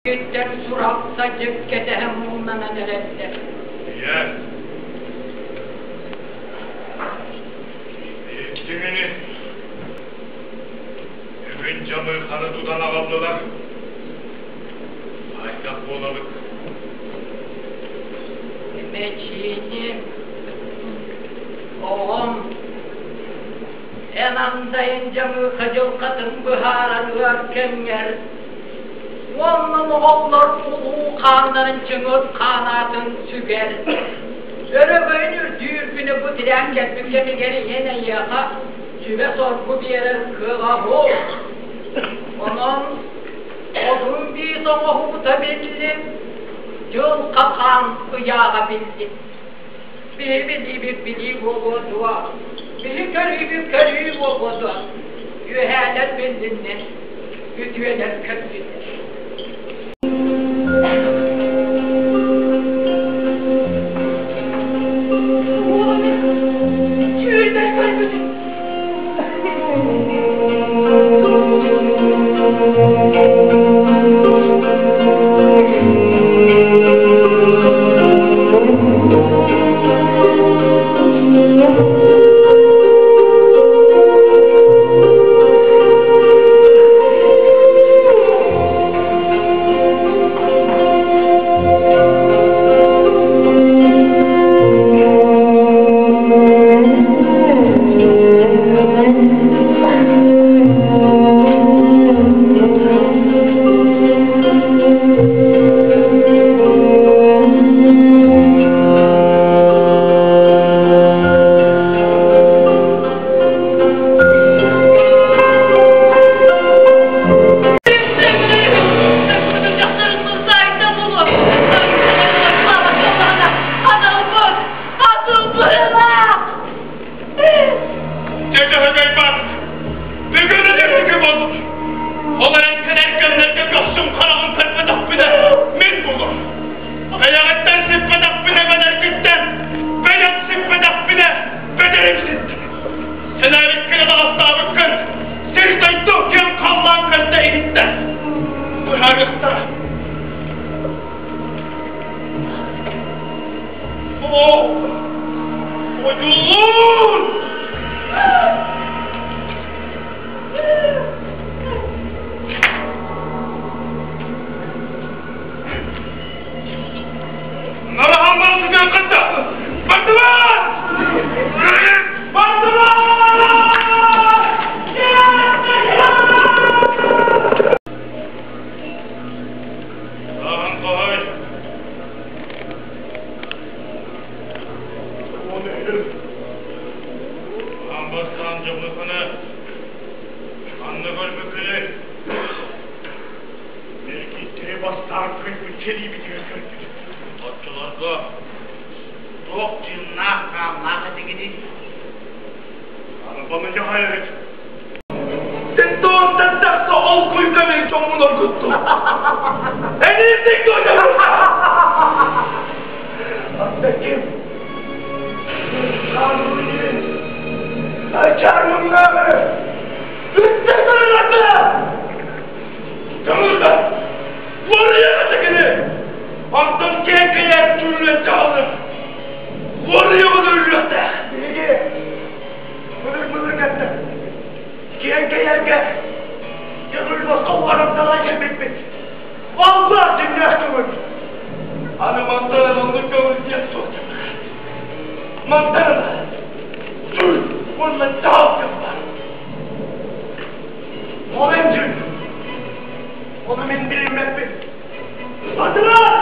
Биһиттэн сурах-садьык кэтэһэн муҥнанан эрэллэр. Ийээ, иһиттиҥ ини? Бүгүн Дьамыыханы тутан аҕаллылар. Хайдах буолабыт? Мечини, оҕом, эн андайын Дьамыыха дьылҕатын быһаарар ыар кэмҥэр Уонна моҕоллор улуу хааннарын Чыҥыс хаан аатын сүгэр. Өрөгөйүн үрдүүр күнэ бу тирээн кэлбит кэмигэр ийэн эйиэхэ сүбэ-соргу биэрэр кыаҕа суох. Онон одун биис оҥоһуута биллин, дьылҕа хаан ыйааҕа биллин. Биһи билиибит билии буолуо дуо? Биһи көрүүбүт көрүү буолуо дуо? Үөһээлэр биллиннэр. Үтүөлэр көрдүлэр. Түүлбэр көрбүтүм. Дьэ, Бүгүн өтөрүкү буолбут. Ол эрэн кэлэр кэмнэргэ көхсүм хараҕын көрбөтөхпүнэ мин булур. Бэйэҕиттэн сиппэтэхпинэ бэдэргиттэн, бэйэм сиппэтэхпинэ бэдэрим ситтэ. Сэнээбиккин атаҕастаабыккын сир дойду киэҥ халлаан көрдө иһиттэ. Быһаарыахтара. Оо, одьулуун! Нараһамман кытта! Бардыбат! Бардыбат! Саҕан хоһой! Аан бастаан дьылҕаны ханна көрбүккүнүй? Эргиттэри бастаан күлбүт сэлиибитигэр көрбүт. Оччолорго туох тыыннаах хааннаах этигиний? Арбаны дьаһайабыт. Тентоонтан тахса ол куйга мин чоҥмун оргуттум. Эниирдик туойдум. Аттаким. Хаануйун. Айчарымнааҕы. Бүттэ көрүлэрдэ. Тымырда. Уоруйаҕа тэкини. Онтон киэҥ-кэйэр түүнүн дьаһалын. Уоруйаҕын өлүөхтээх. Биһиги былыр-былыргаттан киэҥ кэйэргэ көҥүл босхо уһанан кэлбиппит. Аллах дьиҥнээх көҥүл. Аны мантан оннук көҥүл диэн суох Мантан сүр уонна дьаһал диэн баар. Ол эн дьүл. Ону мин билиммэппин. Батыра!